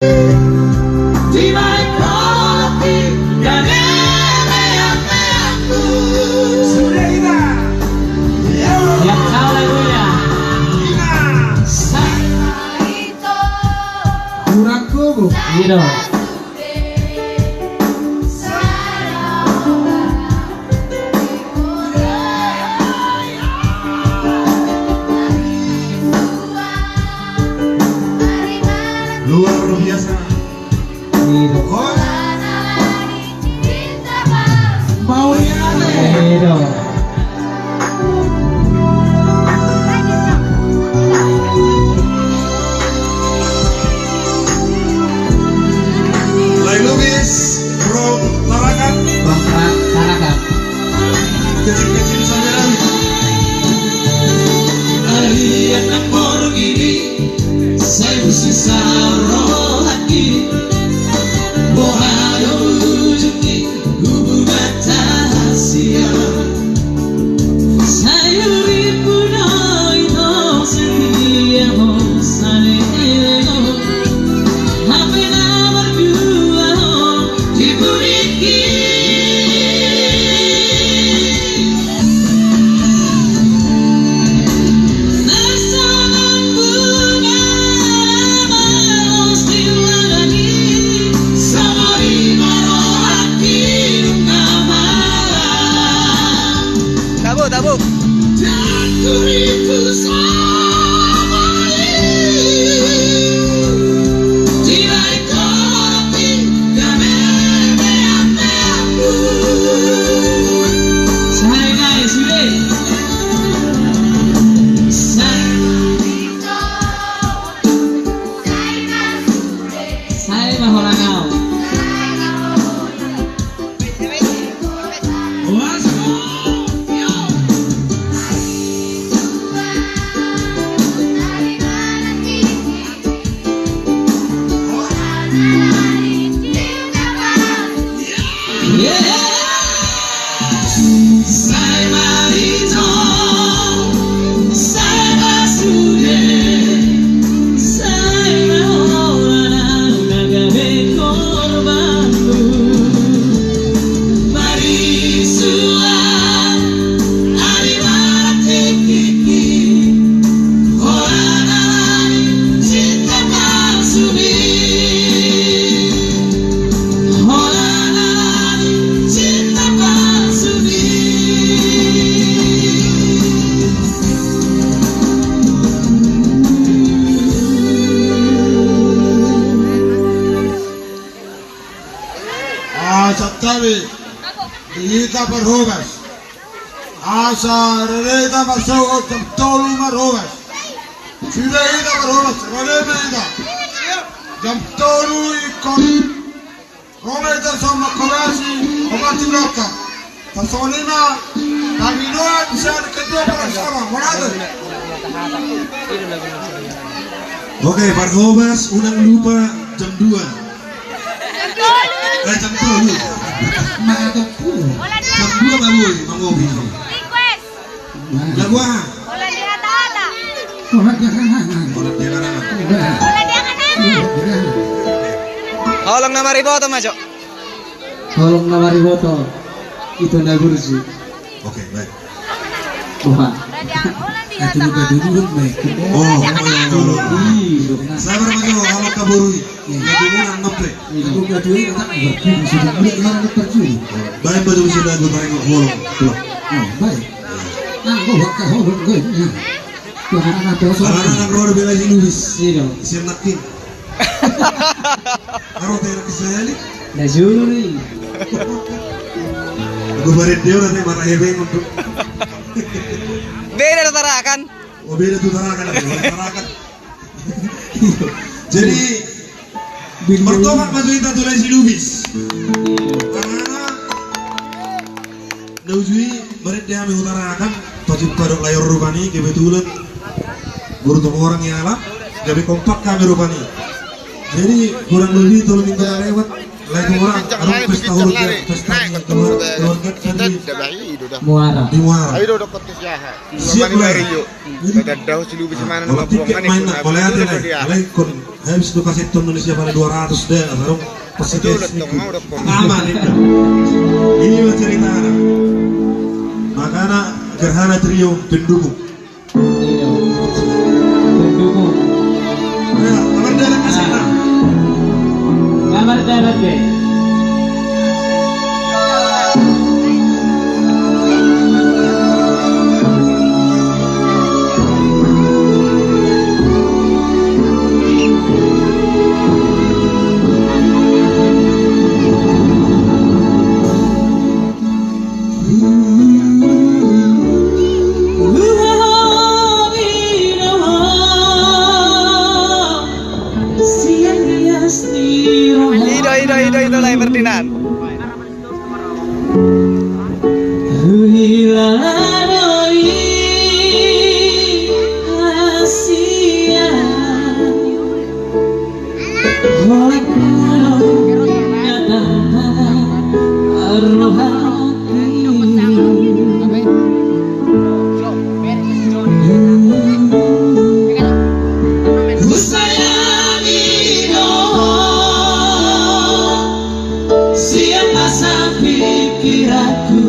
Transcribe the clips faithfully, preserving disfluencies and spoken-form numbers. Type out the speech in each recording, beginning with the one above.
Di baen ho di gabe meammeamhu. Sude hita. Ya, haleluya. Hurang kubu. Iya dong. Luar biasa. Iya. Mau lihat, eh. Iya. Lae Lubis from Tarakan. Bang Tarakan. Kecil-kecil sampai lagi. Ari anak borgini, saya mesti sarohaki. Boha do ujungni hubungan ta sian. Sai uriphu do ito setia ho saleleng. Hape na marjual ho di pudingki. Tabo, tabo. Asa tabi di hita parhobas. Asa rere hita marsogot jam tolu marhobas. Sude hita marhobas, rere ma hita. Jam tolu ingkon ro ma hita songon mangkobasi opat jilota. Tarsongon i ma, kami doa bisa kedua para sama, meratus. Oke, parhobas, unang lupa jam dua. Eh, jam dua lu. Jam dua ma boi mangopi. Request. Lagu aha? Holan di hata-hata. Holan di hata-hata. Holan di hata-hata. Holan di hata-hata. Holong na mariboto ma jo. Holong na mariboto. Ito na burju. Oke, baik. Tuhan. Holan di hata-hata. Oh, iya, iya, iya. Sabar ma jo, holong kaborui. Iya. Lagu muna nope. Iya. Lagu kedua ini tak berarti sudah mulai kemarin terjun. Baik, baru bisa lagu paling holong. Tuh. Oh, baik. Nah, gua bakal holong gue. Nah. Tuh, anak-anak dosa. Anak-anak roda bela si Lubis. Iya dong. Siap nakin. Aro tera kisah ya, Li? Nah, juri. Gue baret dia udah teh marah hebe untuk. Beda do Tarakan. Oh, beda tu Tarakan, Tarakan. Jadi, martopak ma jo hita tu lae si Lubis. Karena na uju i marende hami tu Tarakan, pajumpa dohot lae on rupani, kebetulan boru Tongorang i ala, gabe kompak hami rupani. Jadi, kurang lebih tolu minggu na lewat, Alai tu orang, adong pesta ulang dia, pesta ni keluarga, keluarga dari Muara. Di Muara. Siap, Lae. Jadi, kalau tiket main, boleh ate, Lae. Alai kon habis tu kaset Indonesia pada dua ratus deh, adong pesta ni. Aman, inda. Ini mah cerita anak. Makana gerhana trio pendukung. Iya. Pendukung. Ya, kabar darat ke sana. Kabar darat, be. Ida, ida, ida, ida, Lae Ferdinand. Sian asa pikiranku.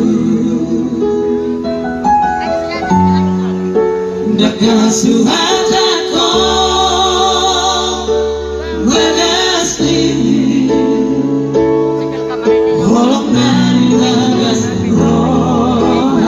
Ndang hasuhatangku bagas diri. Holong na di bagas rohangku.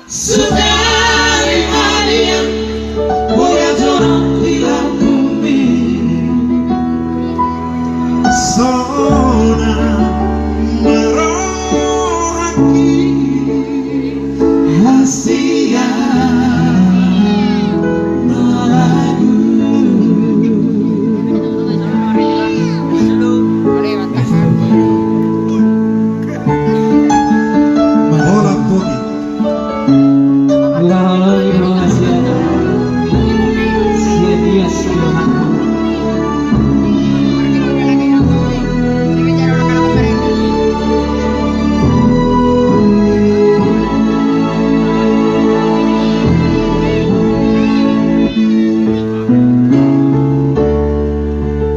Sudari hadiah boya jorok di lambungmi. Sonang ma rohangki hasian maragu. Holan poti. Mula holong i roha sian, sian ias rohangku.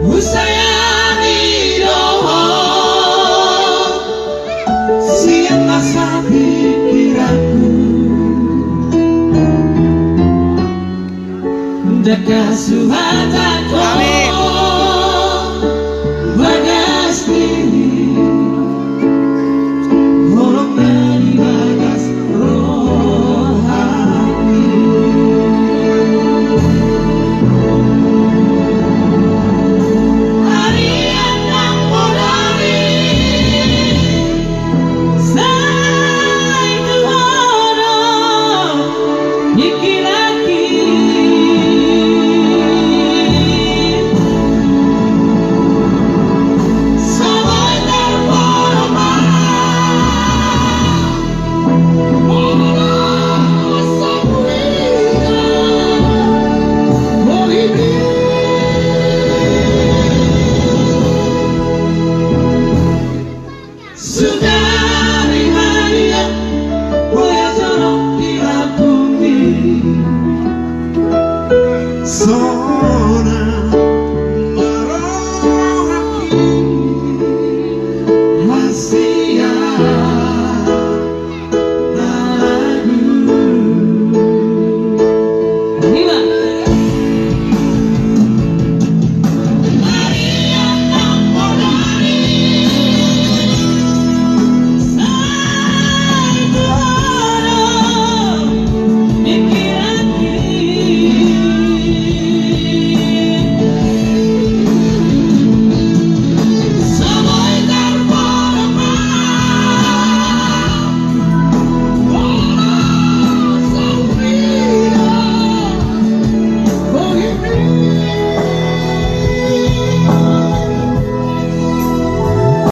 Husayani do ho. Sian asa pikiranku. Ndang hasuhatangku. Amin,